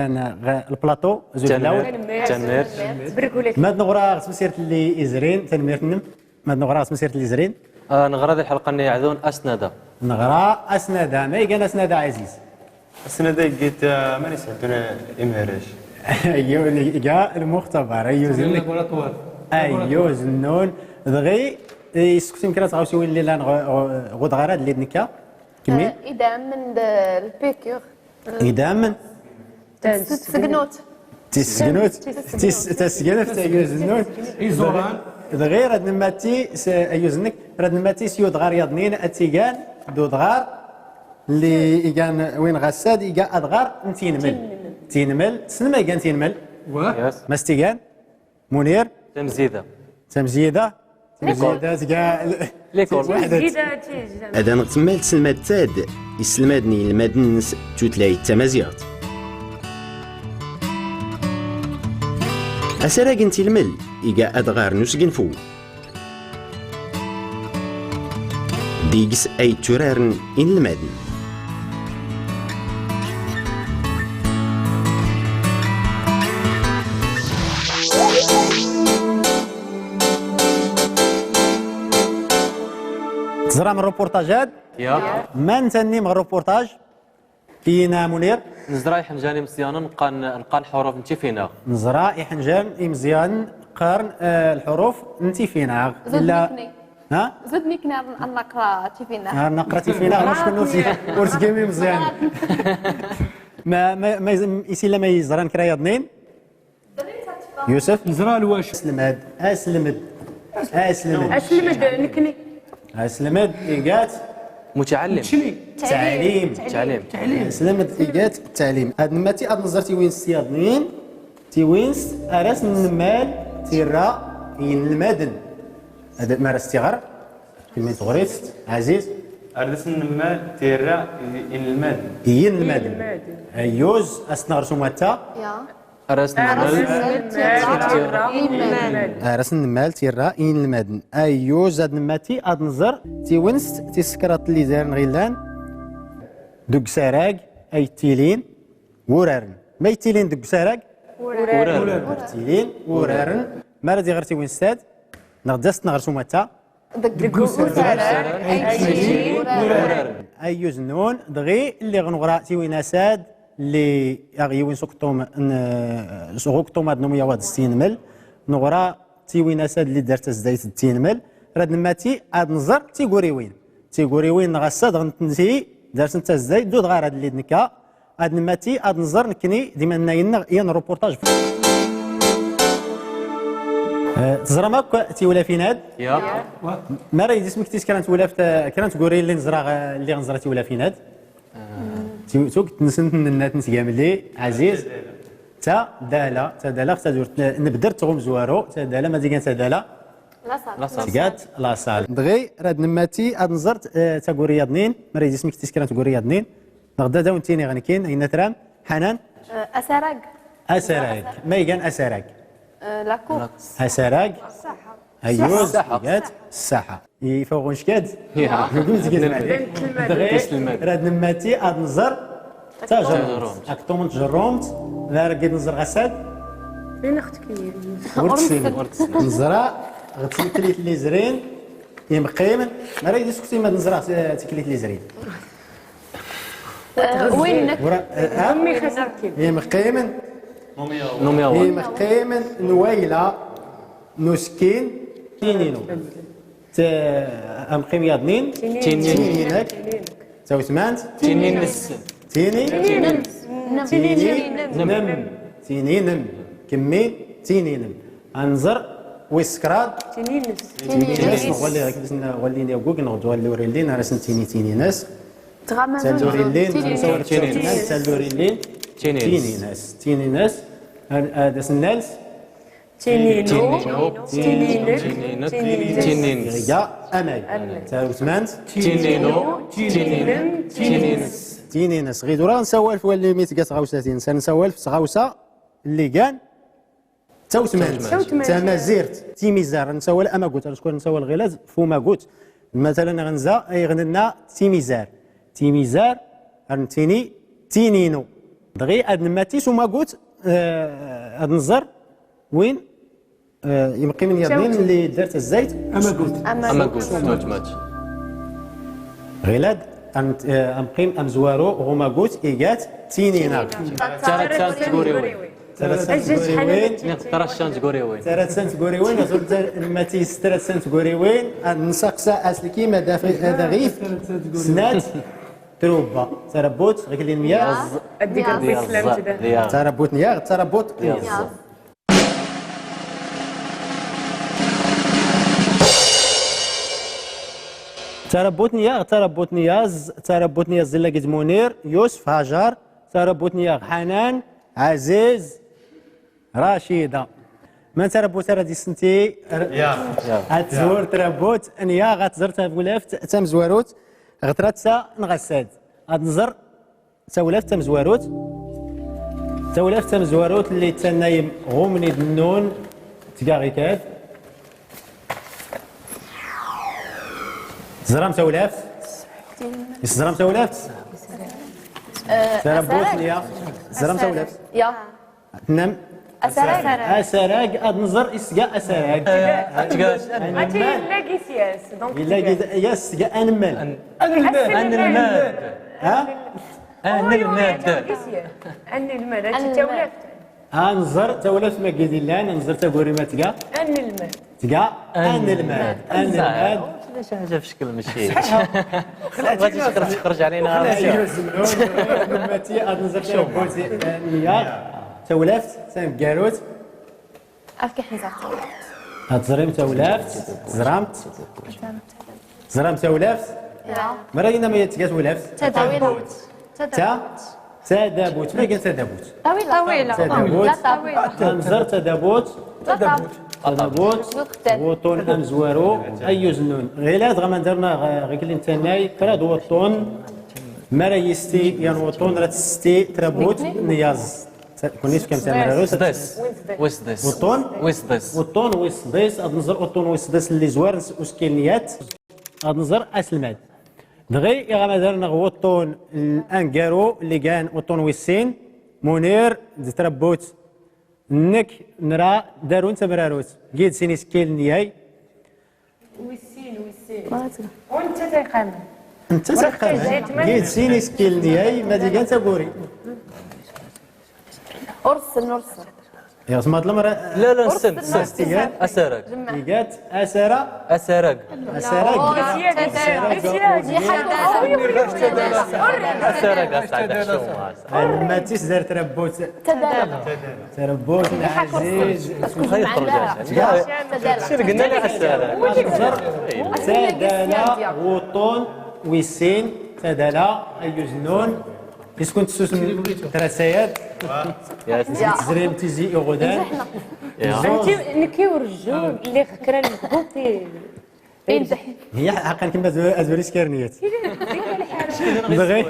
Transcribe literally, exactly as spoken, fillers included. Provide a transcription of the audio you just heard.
N-, ɣ-, lplaṭu, zuj fell-awen. Tanmirt. Tanmirt. Tanmirt. Mad nɣra ɣ tmsirt lli izrin, tanmirt-nnem. Mad nɣra ɣ tmsirt lli izrin. Ah, nɣra di lḥelqa-nni iɛdun asnada. Nɣra asnada, ma igan asnada ɛziz? Asnada iga-t, ah, man isheddun imhrac. Ayyu, iga lmuxtabar, ayyuz-nnek. Laboratoire. Ayyuz-nnun. Dɣi, eh, iskusim kra n tɣawsiwin lli llan ɣ-, ɣ-, ɣ udɣar-ad lli d-nekka. Kemmil. Eh, idammen d lpiqûre. Idammen. Tassegnut. Tissegnut. Tis-, tassegnut, ayyuz-nnun. Iẓuran. Dɣi rad nemmatti s-, ayyuz-nnek, rad nemmatti s yudɣar yaḍnin ad t-igan d udɣar lli igan win ɣassad iga adɣar n tinmel. Tinmel. Tinmel, tessnem ma igan tinmel? Wa? Yes. Ma s-t-igan? Munir? Tamzida. Tamzida. Tamzida tga l-, l'école. Tamzida. Ad-anɣ tmmal tselmadt-ad isselmaden i yinelmaden-ns tutlayt tamaziɣt. Asarag n tilmel iga adɣar n usgenfu. Deg-s ay tturaren inelmaden. Teẓram rrupuṛṭaj-ad? Ya. Ma netta-nni ɣ rrupuṛṭaj? Iyyin a Munir. Neẓra iḥenjan imẓyanen qqaren, qqaren lḥuruf n tifinaɣ. Neẓra iḥenjan imẓyanen qqaren, eh, lḥuruf n tifinaɣ. Zud illa nekni. Ha? Zud nekni ad, ad naqra tifinaɣ. Ad naqra tifinaɣ, ur s-, ur s-, ur sgim imẓyanen. Ma, ma, ma is-, is illa ma iẓran kra yaḍnin? Yusef? Neẓra lwacu. Aselmad, aselmed, aselmed. Aselmed, nekni. Aselmed, iga-t? Mutɛallim. Ttɛlim. Ttɛlim. Aselmed, iga-t ttɛlim. Ad nemmatti ad nẓer tiwinst yaḍnin, tiwinst ar as-nemmal tirra i yinelmaden. Ad, ma ar as-tiɣer, kemmil tɣuri-tt, Ɛziz. Ar as-nemmal tirra i yinelmaden. I yinelmaden. Ayyuz, as-tneɣr s umatta. Ya. Ar as-nemmal tirra i yinelmaden. Ar as-nemmal tirra i yinelmaden. Ayyuz, ad nemmatti ad nẓer tiwinst tis kraḍt lli izrin ɣillan. Deg usarag ay ttilin wuraren. Ma ay ttilin deg usarag? Wuraren. Wuraren. Ttilin wuraren. Ma ara d-iɣer tiwinst-ad? Neɣ d as-tneɣr s umatta? Deg usarag ay ttilin wuraren. Ayyuz-nnun, dɣi lliɣ neɣra tiwinas-ad lli aɣ-yiwin s uqeṭṭum n, s uqeṭṭum-ad n umyawaḍ s tinmel. Neɣra tiwinas-ad lli ddart tazdayt d tinmel. Rad nemmatti ad nẓer tiguriwin. Tiguriwin-nneɣ ass-a dɣa nttenti darsent tazdayt d udɣar-ad lli d-nekka. Ad nemmatti ad nẓer nekkni d imannayen-nneɣ yan rrupuṛṭaj. Eh, teẓram akk tiwlafin-ad? Ya. Ma ara yi-d-ismekti s kra n twlaft, eh, kra n tguri lli neẓra, eh, lliɣ neẓra tiwlafin-ad? Ti-, tugt-nsent n nnat n tgamli, Ɛziz. Tadala, tadala, ɣ tadurt, eh, nebder tɣumzwaru, tadala, ma d-igan tadala? Laṣal. Laṣal. Tga-t laṣal. Dɣi rad nemmatti ad nẓer, eh, taguri yaḍnin, ma ara yi-d-ismekti s kra n tguri yaḍnin. Neɣ d ad awen-ttiniɣ nekkin, ayen tram, Ḥanan? Eh, asarag. Asarag. Ma igan asarag? Eh, la cour. Asarag? Ṣṣaḥa. Ayyuz, ṣṣaḥa. Iga-t ṣṣaḥa. Ifa uɣunck-ad? Ya. Dɣi, dɣi, rad nemmatti ad nẓer tajerrumt. Tajerrumt. Aktumn n tjerrumt, d ara gid nẓer ɣassad? Ur tessinem. Ur tessinem. Neẓra ɣ tmeklit lli izrin, imqqimen, ma ara yi-d-ismekti ma d-neẓra, eh, tiklit lli izrin. Eh, win nek. Wra-, eh, ha? Ummi xasarkin. Imqqimen. Numyaw. Numyaw. Imqqimen n wayla, n usekkin, tininu. T-, amqim yaḍnin. Tinin. Tinin. Tininek. Tawtmant. Tinines. Tini. Tininem. Tininem. Tininem. Kemmil. Tininem. Anẓer wis kraḍ. Tinines. Tinines. Tinines. Nɣwali, nɣwali n yaggug, nɣwali ur illin, ar as-nttini tinines. Tɣamam. Talluri llin, tinin. Talluri llin, tinin. Tinines. Tinines. Ad, ad as-nals. Tininu. Tininu. Tininek. Tininek. Tinin. Iga amay. Amay. Tawtmant. Tininu. Tininem. Tinines. Tinines. Ɣid ur nsawal f walli mi tga tɣawsa-tines, nsawal f tɣawsa lli gan Tawtmant. Tawtmant. Tamazirt. Timizar. Nsawal amagut. Ar nsawal ɣilad f umagut. Matalan, ɣ nza, iɣ nenna timizar. Timizar, ar nttini, tininu. Dɣi ad nmati s umagut, eh, ad nẓer win, eh, imqim n yaḍnin lli dart azzayt. Amagut. Amagut. Amagut. Ɣilad, am-, eh, amqim amzwaru ɣ umagut iga-t tinina. Taratsant tguriwin. Taratsant tguriwin. Niɣ taratsant tguriwin. Taratsant tguriwin, aẓur nmati s taratsant tguriwin, ad nsaqsa aselkim ad af-, ad aɣ-if snat trubba. Tarabbut, ɣiklin myaɣ. Ad ig Rebbi slam. Tarabbut n yaɣ, tarabbut n yaẓ. Tarabbut n yaɣ, tarabbut n yaẓ, tarabbut n yaẓ illa gid Munir, Yusef, Hajar, tarabbut n yaɣ Ḥanan, Ɛaziz, Racida. Man tarabbut ara d-issenti? Yaɣ. Ad tẓur tarabbut n yaɣ, ad tẓer tawlaft tamzwarut ɣ tratsa n ɣassad. Ad nẓer tawlaft tamzwarut. Tawlaft tamzwarut lli tannay ɣumni d nnun tga ɣikad. Tẓram tawlaft? Is tẓram tawlaft? Tarabbut n yaɣ. Tẓram tawlaft? Yaɣ. Tnnam? Asarag. Asarag, ad nẓer is tga asarag. Ati illa gis yas, donc illa gis yas tga anmad. Anmad. Ha? Anmad. Anmad. Ati tawlaft. Ad nẓer tawlaft ma gid illan, ad nẓer taguri ma tga. Anmad. Tga anmad. Anmad. Anmad. Ulac ḥaǧa f cckel mačči. Ɣaci txerǧ, txerǧ ɛlayna. Mati ad nẓer tawlaft n yaɣ. Tawlaft tamggarut. Afk iḥnizar tawlaft. Ad tẓrim tawlaft. Tẓramt? Tẓram tawlaft? Mara inna ma tga tawlaft? Tadabut. Ta? Tadabut. Ma igan tadabut? Tawila. Tadabut. Ad nẓer tadabut. Tadabut. Tadabut. Wuṭṭun amzwaru ayyuz nnun. Ɣilad ɣamandar-nna ɣ-, ɣikli ntannay, kra d wuṭṭun. Mara yissti yan wuṭṭun, ra tisstti tarabbut n yaẓ. Kunni tfkam tamrarut. Sḍis. Wis sḍis. Wuṭṭun? Wis sḍis. Wuṭṭun wis sḍis, ad nẓer wuṭṭun wis sḍis lli zwar s uskil n yat. Ad nẓer aselmad. Dɣi iɣamadan n wuṭṭun aneggaru lli gan wuṭṭun wis sin, Munir d tarabbut nnek nra darun tamrarut. Gid sin iskkil n yay. Wis sin, wis sin. Ma tga. Ntta tayqaman. Ntta tayqaman. Gid sin iskkil n yay, ma d-igan taguri. Urṣṣen, urṣṣen. Iɣ tmaḍlem ra. La, la, nssen, nssen. Asarag. Iga-t asara. Asarag. Asarag. Asarag. Asarag, a Sɛid Ɛacum. Mati s-dar tarabbut. Tadala. Tarabbut n Ɛaziz. Tadala. Tadala, wuṭṭun wis sin, tadala, ayyuz nnun. Is kunt tsusm trasayat? Is kunt tẓrim tizi iɣudan? Anti, nekki urjun, lliɣ kra n lmeḥbub i. Hiya, ḥaqqan kemm azwir iskar niyat. Dɣi.